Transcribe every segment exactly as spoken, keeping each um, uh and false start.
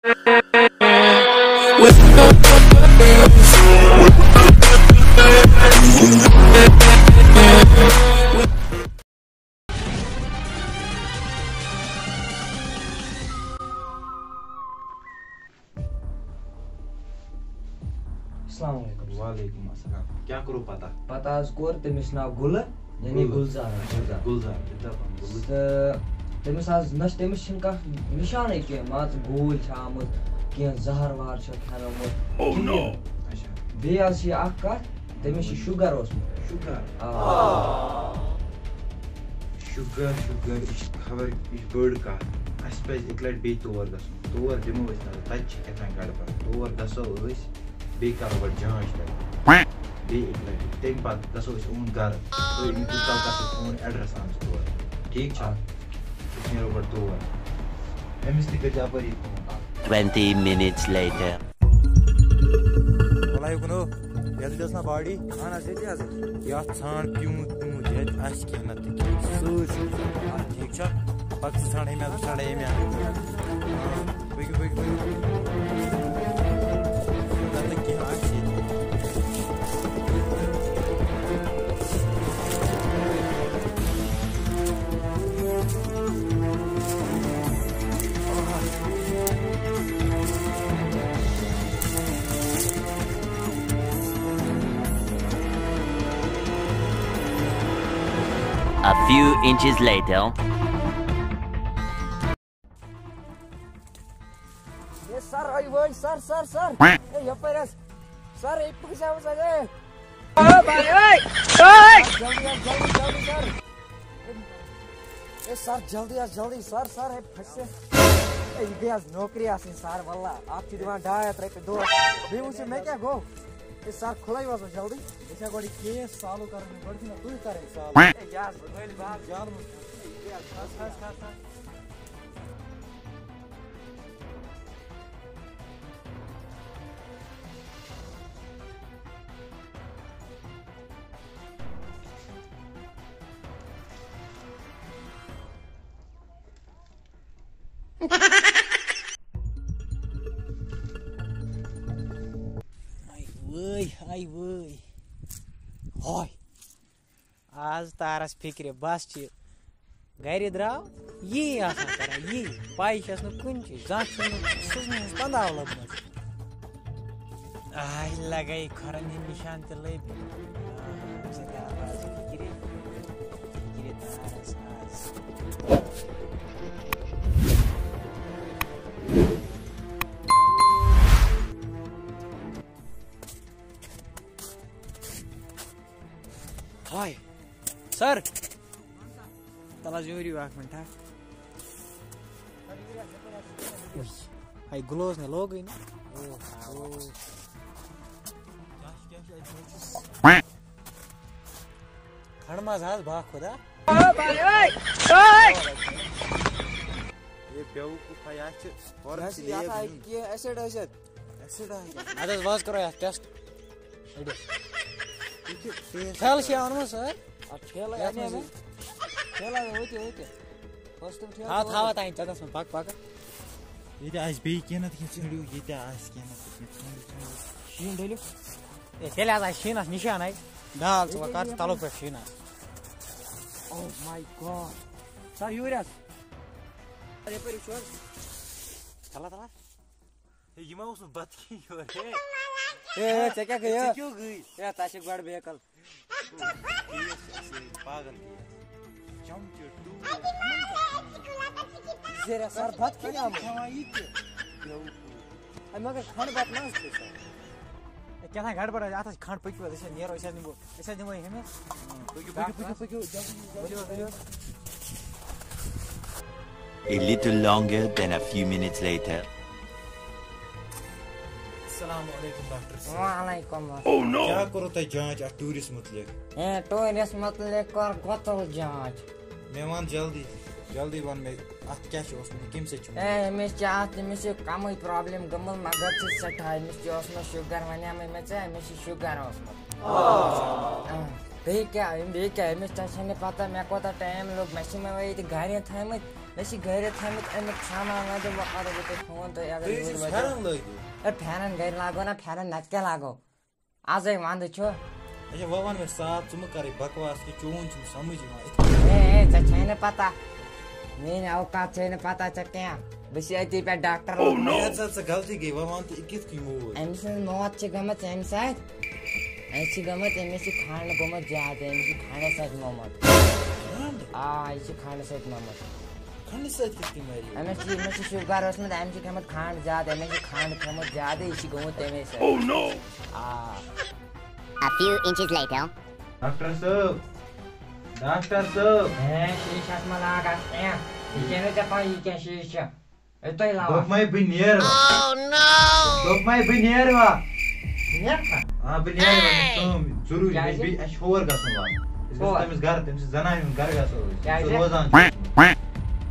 السلام علیکم۔ وعلیکم السلام۔ کیٛاہ کوٚروٕ پتہ؟ پتہ حظ کوٚر تٔمِس ناو گُلہٕ، یعنی گُلہٕ۔ گُلزار، گُلزار۔ گُلزار، تٔمِس دَپان گُلہٕ۔ تہٕ تٔمِس حظ، نہ چھِ، تٔمِس چھِنہٕ کانٛہہ نِشانٕے کینٛہہ، مان ژٕ گوٗلۍ چھِ آمٕتۍ، کینٛہہ زہر وہر چھِ کھٮ۪نومُت۔ Oh no! کِہیٖنۍ۔ اچھا۔ بیٚیہِ حظ چھِ یہِ اَکھ کَتھ، تٔمِس چھِ شُگر اوسمُت۔ شُگر؟ آ۔ شُگر، شُگر، یہِ چھِ خبر، یہِ چھِ بٔڑ کَتھ۔ اَسہِ پَزِ اَکہِ لَٹہِ بیٚیہِ تور گژھُن۔ تور دِمو أسۍ نظر، تَتہِ چھِ کیٛاہ تام گڑبڑ۔ تور گژھو أسۍ، بیٚیہِ کَرو گۄڈٕ جانچ تَتہِ۔ بیٚیہِ اَکہِ لَٹہِ۔ تَمہِ پَتہٕ گژھو أسۍ یِہُنٛد گَرٕ۔ تُہۍ أنِو تیوٗت کال تَتھ فون ایڈرَس آمٕژ تور۔ ٹھیٖک چھا؟ أسۍ نیرو گۄڈٕ تور۔ أمِس تہِ کٔرۍزِ اَپٲری فون۔ Twenty minutes later. وَلہٕ یہِ کُنو، یَتھ دِژ نا باڈی۔ اَہَن حظ، ییٚتی حظ۔ یَتھ ژھانٛڈ پیوٗنٛت پیوٗنٛت، ییٚتہِ آسہِ کینٛہہ نَتہٕ کینٛہہ۔ سۭتۍ سۭتۍ ژھانٛڈ۔ ٹھیٖک چھا؟ پَتہٕ ژٕ ژھانٛڈ ییٚمہِ اَتھٕ، ژھانٛڈ ییٚمہِ اَتھٕ۔ آ، پٔکِو، پٔکِو، پٔکِو۔ نَتہٕ کینٛہہ آسہِ ییٚتہِ۔ A few inches later. A sir, A وٲے، سر، سر، سر۔ اے یپٲرۍ حظ۔ سر، اے پکھ زیو سر، اے۔ او بھائی، اے، اے۔ جلدی حظ، جلدی، جلدی سر۔ اے سر، جلدی حظ، جلدی سر، سر، اے پھسہِ۔ اے یہِ گٔے حظ نوکری آسٕنۍ سر، واللہ۔ اَتھ چھِ دِوان ڈاے ہَتھ رۄپیہِ دۄہَس۔ بیٚیہِ وٕچھِو مےٚ کیٛاہ گوٚو۔ اے سر، کھُلٲیِو حظ وۄنۍ جلدی۔ أسۍ ہا گۄڈٕ یہِ کیس سالو کرو، گۄڈٕ چھِنہ تُہۍ کرٕنۍ سالو۔ اے یہِ حظ، ؤلۍ بہٕ حظ۔ جالہٕ منٛز۔ اے یہِ گٔے حظ نوکری آسٕنۍ۔ آے وٲے، آے وٲے۔ ہاے۔ آز تارس فِکرِ، بس چھِ گرِ درٛاو، یی آسان کران، یی۔ پَے چھَس نہٕ کُنہِ چیٖز، زانٛہہ چھُنہٕ سٕژنہِ ہٕنٛز پنٛداہ لٔبمٕژ۔ آے لگے کھۄرن ہٕنٛدۍ نِشان تہِ لٔبۍ۔ آ، ژےٚ کیٛاہ آواز فِکرِ؟ فِکرِ تارس آز۔ ہاے۔ سر۔ تَلہٕ حظ یورٕ یِیِو اَکھ مِنٹ، ہا۔ اُے۔ ہاے، گٕلوز نے لوگٕے نہٕ۔ اوہ، اوہ۔ کھنٛڈ منٛز حظ، با خۄدا۔ یے بیوقوٗف ہا، یہِ حظ چھِ یہِ حظ چھِ لیب یَتھ آیہِ نیُن۔ کینٛہہ ایسڈ ٲسِتھ۔ ایسڈ آیہِ۔ اَدٕ حظ، وۄنۍ حظ کَرو یَتھ ٹیسٹ۔ أڑِس۔ یہِ چھِ ٹیسٹ ٹھیلہٕ چھِ کران۔ اَنُن سۭتۍ۔ اَدٕ ٹھیلہٕ یَتھ اَنے منٛز مےٚ۔ یہِ ٹھیلہٕ وٲتِو، وٲتِو۔ فٔسٹ ٹھیلہٕ تھاو، وٲتِو۔ تھاو اَتھ اَنہِ ژےٚ دَس منٛز، پَک، پَک۔ ییٚتہِ آسہِ بیٚیہِ کینٛہہ نَتہٕ کینٛہہ ژھٲنٛڈِو، ییٚتہِ آسہِ کینٛہہ نَتہٕ کینٛہہ ژھٲنٛڈِو، ژھٲنٛڈِو۔ شیٖن ڈٔلِو۔ ہے، تیٚلہِ حظ آسہِ شیٖنَس نِشانَے۔ ڈال ژٕ وۄنۍ کَر ژٕ تَلو پٮ۪ٹھ شیٖنَس۔ Oh my God۔ سَر، یوٗرۍ حظ۔ سَر، یَپٲرۍ وٕچھِو حظ۔ تَلہ، تَلہ۔ ہے، یہِ ما اوس نہٕ بَتہٕ کھیٚنۍ یورٕ، ہے؟ ہے، ہے، ژےٚ کیٛاہ گٔیو؟ ژےٚ کیٛاہ گٔے؟ ہے، تَتھ چھِ گۄڈٕ بیکَل۔ ٹیس چھِ اَصٕل، پاگل ٹیس۔ چمچہٕ، ٹوٗپۍ۔ زیرہ سر بَتہٕ کھیٚنہِ آمُت۔ کھٮ۪وان یہِ تہِ۔ بیوقوٗف۔ اے، مگر کھنٛڈ بَتہٕ ما حظ کھیٚیہِ سر؟ اے، کیٛاہ تام گڑبڑ حظ، اَتھ حظ چھِ کھنٛڈ، پٔکِو حظ، أسۍ حظ نیرو، أسۍ حظ نِمو، أسۍ حظ دِمو یہِ ہُمِس۔ پٔکِو، پٔکِو، پٔکِو، جلدی، جلدی۔ ؤلِو حظ، ؤلِو حظ۔ A little longer than a few minutes later. السلام علیکم ڈاکٹر صٲب۔ وعلیکم السلام۔ کیٛاہ کوٚروٕ تۄہہِ جانچ اَتھ ٹوٗرِس مُتعلِق؟ اے، ٹوٗرِس مُتعلِق کر گۄتل جانچ۔ مےٚ وَن جلدی، جلدی وَن مےٚ، اَتھ کیٛاہ چھُ اوسمُت، یہِ کَمہِ سۭتۍ چھُ اے، موٗدمُت؟ أمِس چھِ اَتھ، أمِس چھِ کَمٕے پرابلم گٔمٕژ، مگر چھِ سٮ۪ٹھاہ، أمِس چھِ اوسمُت شُگر، وَنیٛامَے مےٚ ژےٚ، أمِس چھِ شُگر اوسمُت۔ آ۔ بیٚیہِ کیٛاہ، بیٚیہِ کیٛاہ، أمِس تہِ چھَنہٕ پَتہ مےٚ کوٗتاہ ٹایم لوٚگ، مےٚ چھِ مےٚ وۄنۍ ییٚتہِ گَرِ تھٲیمٕتۍ۔ مےٚ چھِ گرِ تھٲیمٕتۍ اَمیُک سامان، وۄنۍ دوٚپ، وۄنۍ کَرو بہٕ تۄہہِ فون، تُہۍ اگر تُہۍ یوٗرۍ ٲسِو وٲتِو۔ پھٮ۪رن لٲگِو۔ ہے، پھٮ۪رن گرِ لاگو نا، پھٮ۪رن نَتہٕ کیٛاہ لاگو؟ آزے وَندٕ چھُ۔ اچھا، وۄنۍ وَن مےٚ صاف، ژٕ مہٕ کَرٕے بکواس کینٛہہ، چون چھُنہٕ سمجھ یِوان۔ اے، اے، ژےٚ چھے نہٕ پتہ، میٛٲنۍ اوقات چھے نہٕ پتہ ژےٚ کینٛہہ۔ بہٕ چھُس أتی پٮ۪ٹھ ڈاکٹر لوٚگمُت۔ اے، ژٕ، ژٕ غلطی گٔے، وۄنۍ وَن تہٕ یہِ کِتھ کٔنۍ موٗد؟ أمۍ سٕنٛز موت چھِ گٔمٕژ ییٚمہِ سۭتۍ، أمِس چھِ گٔمٕژ، أمِس چھِ کھنٛڈ گوٚمُت زیادٕ، أمِس چھِ کھنٛڈَس سۭتۍ مومُت۔ کھنٛڈ؟ آ، یہِ چھِ کھنٛڈَس سۭتۍ مومُت۔ کھنٛڈٕ سۭتۍ کِتھ کٔنۍ مَرِ یہِ؟ أمِس چھِ، أمِس چھِ شُگر اوسمُت، أمِس چھِ کھیوٚمُت کھنٛڈ زیادٕ، أمِس چھِ کھنٛڈ کھیوٚمُت زیادٕ، یہِ چھِ گوٚمُت تَمے سۭتۍ۔ Oh no! آ۔ A few inches later. Doctor صٲب، ڈاکٹر صٲب۔ ہے، شیٖشس مہ لاگ اتھ کینٛہہ۔ یہِ چھےٚ نہٕ ژےٚ پَے، یہِ کیٛاہ شیٖشہٕ چھُ؟ ہے، تۄہہِ لاگو۔ دوٚپمَے بہٕ نیرٕ وۄنۍ۔ Oh no! دوٚپمَے بہٕ نیرٕ وۄنۍ۔ ژٕ نیرکھا؟ آ، بہٕ نیرٕ وۄنۍ، مےٚ چھِ کٲم ضروٗری، مےٚ چھِ کیٛازِ؟ بیٚیہِ، اَسہِ چھِ ہور گژھُن وۄنۍ۔ أسۍ گژھو کور؟ تٔمِس گرٕ، تٔمِس چھِ زنانہِ ہُنٛد گرٕ گژھو أسۍ۔ کیٛازِ؟ سُہ روزان چھُ۔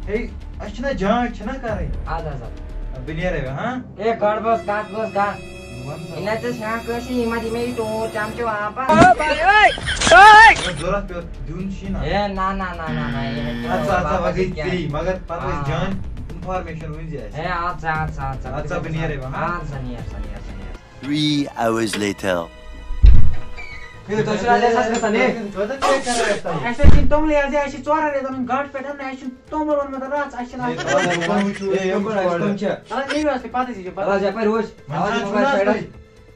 ہے، اَسہِ چھِنہ جانچ چھِنہ کَرٕنۍ۔ اَدٕ حظ، اَدٕ۔ بہٕ نیرے وۄنۍ، ہاں؟ اے، گۄڈٕ بوز کَتھ، بوز کَتھ۔ وَن سا۔ یہِ نہ ژےٚ چھِ ہٮ۪کان کٲنٛسہِ یہِ ما دِمے یہِ ٹوٗر چمچہٕ واپس۔ اگر ضوٚرَتھ پیوٚو دیُن چھُے نہ۔ اے، نہ، نہ، نہ، نہ، نہ، یہِ ہٮ۪کہِ نہٕ اَدٕ سا، اَدٕ سا، واپس وۄنۍ گٔے کِہیٖنۍ۔ ژےٚ۔ مگر پَتہٕ آ۔ ٲسۍ جان information ؤنۍ زِ اَسہِ۔ اے، اَدٕ سا، اَدٕ سا، اَدٕ سا۔ اَدٕ سا، بہٕ نیرے وۄنۍ، ہاں؟ اَدٕ سا، نیر سا، نیر سا، نیر سا۔ Three hours later. ہے، تۄہہِ چھُو اَتہِ احساس گژھان، ہے؟ تۄہہِ کیٛاہ کران اَسہِ تام؟ اَسہِ حظ چھِنہٕ توٚملٕے حظ، ہے، اَسہِ چھِ ژورَن رٮ۪تَن ہُنٛد گاٹہٕ پٮ۪ٹھ، نہ اَسہِ چھُنہٕ توٚمُل اوٚنمُت رَژھ، اَسہِ چھِنہٕ اَتھ ہے، توٚمُل۔ یوٚکُن وٕچھِو، ہے، یوٚکُن وٕچھِو۔ تِم چھِ۔ اَدٕ حظ نیٖرِو حظ تُہۍ پَتہٕ حظ ییٖزیو، پَتہٕ وۄنۍ حظ حظ۔ یَپٲرۍ وٕچھ، وۄنۍ آواز چھُ چھُنہٕ پَتہٕ حظ side تۄہہِ۔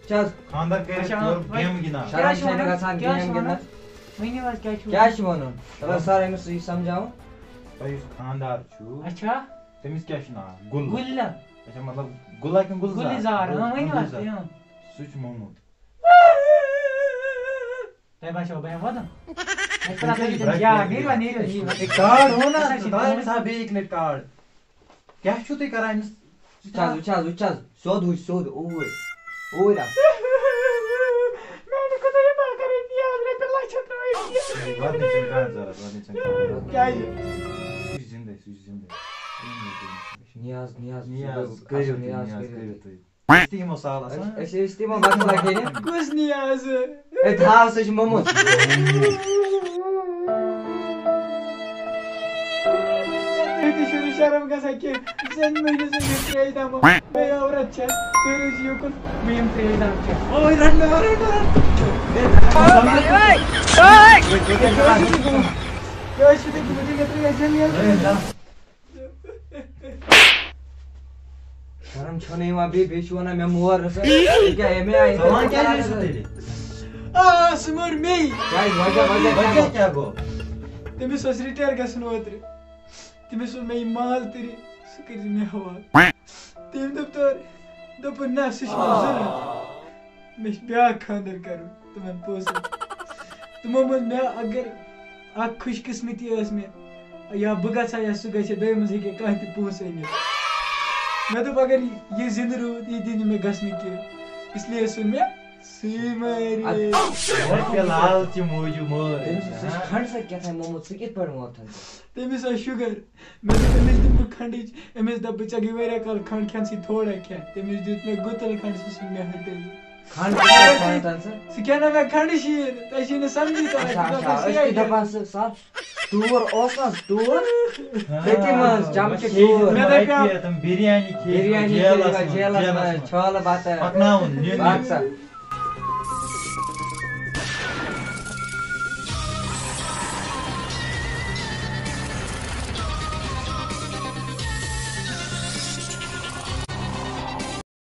چھِ حظ؟ خانٛدر کٔرِتھ اچھا، یورٕ وۄنۍ game گِنٛدان۔ کیٛاہ شرم چھِ چھِ وَنان؟ نہٕ گژھان کیٛاہ چھِ game وَنان؟ گِنٛدنَس؟ ؤنِو حظ، کیٛاہ چھُ کیٛاہ وَنان؟ چھِ وَنُن؟ تَلہٕ حظ سَر أمِس یہِ سَمجھاوُن۔ تۄہہِ یُس خانٛدار چھُو، اچھا۔ تٔمِس کیٛاہ چھُ ناو؟ گُل۔ گُلہِ۔ اچھا، مطلب، گُلا کِنہٕ گُلزار؟ گُلزار، ہاں، ؤنِو حظ، گُلزار۔ تُہۍ، ہاں۔ سُہ چھُ مومُت۔ تۄہہِ باسیو بہٕ ہٮ۪مہٕ وَدُن؟ مےٚ چھِ پَتہ، تُہۍ چھِو یاد، نیٖرِو، نیٖرِو، نیٖرِو۔ اے، کارڈ ہو نا، اَسہِ حظ چھِ تۄہہِ دوٗر۔ أمِس ہا بیٚیہِ اَکہِ لَٹہِ کارڈ۔ کیٛاہ چھُو تُہۍ کران أمِس؟ وٕچھ حظ، وٕچھ حظ، وٕچھ حظ، سیوٚد وٕچھ، سیوٚد، اوٗرۍ، اوٗرۍ آو۔ میٛانہِ خۄدایہِ، ما کَرٕنۍ یاد رۄپیہِ لَچھَن ترٛٲوِتھ۔ ہے، وَدنٕچ چھَنہٕ کانٛہہ ضوٚرَتھ، وَدنٕچ چھَنہٕ کانٛہہ ضوٚرَتھ۔ کیٛازِ؟ سُہ چھُ زِندَے، سُہ چھُ زِندَے۔ نیاز، نیاز، نیاز اصل کٔرِو پٲٹھۍ تُہۍ، نیاز نیاز کٔرِو۔ کٔرِو تُہۍ۔ أسۍ تہِ یِمو سالس، ہاں؟ أسۍ، أسۍ تہِ یِمو بتہٕ لگے نہ۔ کُس نیاز؟ ہے، تھاو، سُہ چھُ مومُت۔ تُہۍ تہِ چھُو نہٕ شرم گژھان کینٛہہ۔ زَنہِ مٔہنِو سٕنٛدِ ترٛیش دمو۔ بیٚیہِ عورت چھےٚ۔ تُہۍ روٗزِو یُکُن۔ بہٕ یِمہٕ ترٛیش دم چٮ۪تھ۔ اوے، رٹنہٕ، رٹنہٕ، رٹنہٕ۔ ہے، ہے۔ کیٛاہ چھُ تُہۍ گٔمٕتۍ؟ مےٚ ترٛیش دِنۍ ییٚلہِ۔ ہے، نہ۔ شرم چھو نہٕ یِوان بیٚیہِ، بیٚیہِ چھُ وَنان مےٚ مور نہٕ سا۔ یہِ کیٛاہ، اَمے آیہِ ژٕ وَن کیٛازِ ٲسٕس تیٚلہِ؟ آ، سُہ مور مے۔ کیٛازِ؟ وجہ، وجہ کیٛاہ وجہ گوٚو؟ کیٛاہ گوٚو؟ تٔمِس اوس retire گژھُن اوترٕ۔ تٔمِس ووٚن مےٚ، یہِ مال تٔرِ، سُہ کٔرۍ زِ مےٚ حوالہٕ۔ تٔمۍ دوٚپ تورٕ، دوٚپُن، نہ، سُہ چھُ مےٚ ضروٗرت۔ مےٚ چھُ بیٛاکھ خانٛدر کَرُن تِمَن پونٛسَن۔ تِمو منٛز مےٚ اگر اَکھ خوش قسمتی ٲس مےٚ، یا بہٕ گژھٕ ہا یا سُہ گژھِ ہا، دۄیو منٛز ہیٚکہِ ہا کانٛہہ تہِ پونٛسہٕ أنِتھ۔ مےٚ دوٚپ، اگر یہِ زِندٕ روٗد، یہِ دِنہٕ مےٚ گژھنہٕ کینٛہہ۔ اس لیے سُہ مےٚ سُے مٲرِتھ۔ اَدٕ وۄنۍ پے لالچہِ موٗجوٗب مٲرۍ۔ تٔمِس اوس، سُہ چھُ کھنٛڈٕ سۭتۍ کیٛاہ تام مومُت، سُہ کِتھ پٲٹھۍ موت تھَن ژٕ؟ تٔمِس ٲس شُگر۔ مےٚ دوٚپ، أمِس دِمہٕ بہٕ کھنٛڈٕچ۔ أمِس دَپہٕ بہٕ، ژےٚ گٔے واریاہ کال کھنٛڈ کھٮ۪نسٕے، تھوڑا کھٮ۪تھ۔ تٔمِس دیُت مےٚ گُتُل کھنٛڈ، سُہ ژھُن مےٚ ۂٹِتھ۔ کھنٛڈ کیٛاہ کھٮ۪تھ ژٕ؟ سُہ کھٮ۪نو مےٚ کھنٛڈٕ شیٖر، تۄہہِ چھُے نہٕ سَمجھی تَتھ۔ اچھا، اچھا، أسۍ تہِ دَپان سُہ، سَر، ٹوٗر اوس نہ حظ، ٹوٗر؟ ہاں، تٔتی منٛز، چمچہٕ ٹوٗر۔ مےٚ دَپیٛاو، بِریانی کھے، بِریانی کھے، جیلَس منٛز، جیلَس منٛز، چھالہٕ بَتہٕ۔ پَکناوُن، نیُن۔ بَتہٕ۔